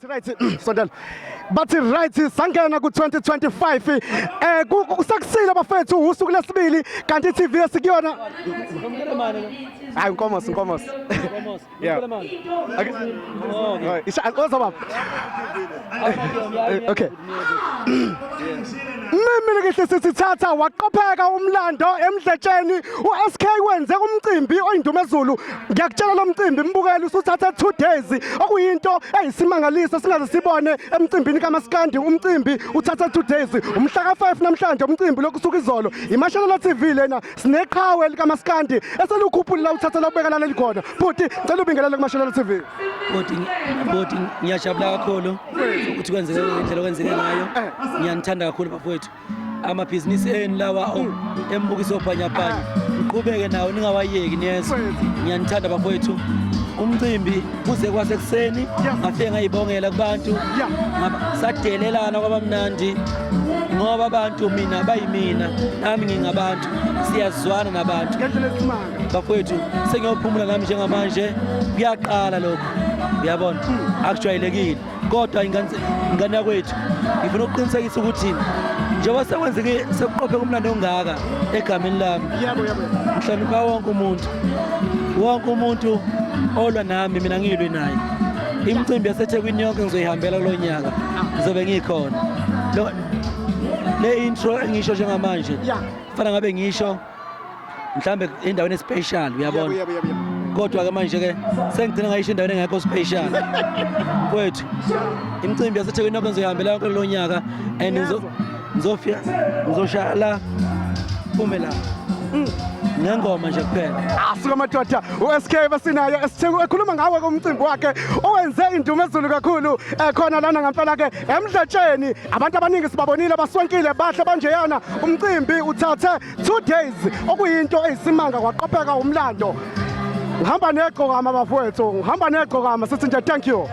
Right, sondela. Bathi right, sangena ku 2025, kusakusile bafethu, usuku lesibili, kanti i-TV esikuyona, hayi, Nkomos, Nkomos. Yeah. Okay. Alright, isha oza baba. Okay. Mimi likihle sithi thatha waqopheka umlando eMdletsheni. uSK wenze umcimbi oyindumezulu. Ngiyakutshela, lo mcimbi, mbukeli, usuthatha 2 days, okuyinto eyisimangaliso singaze sibone emcimbini kaMaskandi umcimbi uthatha 2 days. Umhla ka5 namhlanje umcimbi lokusuka izolo. Imashalala TV lena, sineqhawe likaMaskandi eselukhuphule la, uthatha la ubeka la likhona. Bhuti, ngicela ubingelele kuMashalala TV. Bhuti, bhuti, ngiyajabula kakhulu ukuthi kwenzeke ngendlela okwenzeke ngayo. Ngiyanithanda kakhulu bafowethu. Amabhizinisi enu lawa embukiso bhanyabhanya, niqhubeke nawo, ningawayeki, niyezwa? Ngiyanithanda bafowethu. Umcimbi kuze kwasekuseni, ngafike ngayibongela kubantu. Sadelelana kwabamnandi ngoba abantu mina bayimina, nami ngingabantu, siyazwana nabantu. Ngendlela esimanga. Bafowethu, sengiyophumula nami njengamanje. Kuyaqala lokhu, uyabona, akujwayelekile, kodwa ingane yakwethu, ngifuna ukuqinisekisa ukuthi njengoba sekwenzeke, sekuqopheka umlando ongaka egameni lami, Yebo yebo. ngihlonipha wonke umuntu, wonke umuntu olwa nami mina ngilwe naye. Imicimbi yaseThekwini yonke ngizoyihambela kulo nyaka, ngizobe ngikhona. Le intro engisho njengamanje, fana ngabe ngisho mhlambe endaweni especial, uyabona? Yebo yebo yebo. Kodwa ke manje ke sengigcina ngayisho endaweni engekho special. Mfowethu, imicimbi yaseThekwini yonke ngizoyihambela yonke lo nyaka and ngizofika ngizoshaya la, phume la ngengoma nje kuphela. Asuka madoda, uSK basinaye esithengu ekhuluma ngawe kumcimbi wakhe owenze indumezulu kakhulu, khona lana ngempela ke eMdletsheni. Abantu abaningi sibabonile, baswenkile, bahle banjeyana. Umcimbi uthathe 2 days, okuyinto eyisimanga, kwaqopheka umlando. Ngihamba negcokama bafowethu, ngihamba negcokama, sithi nje thank you.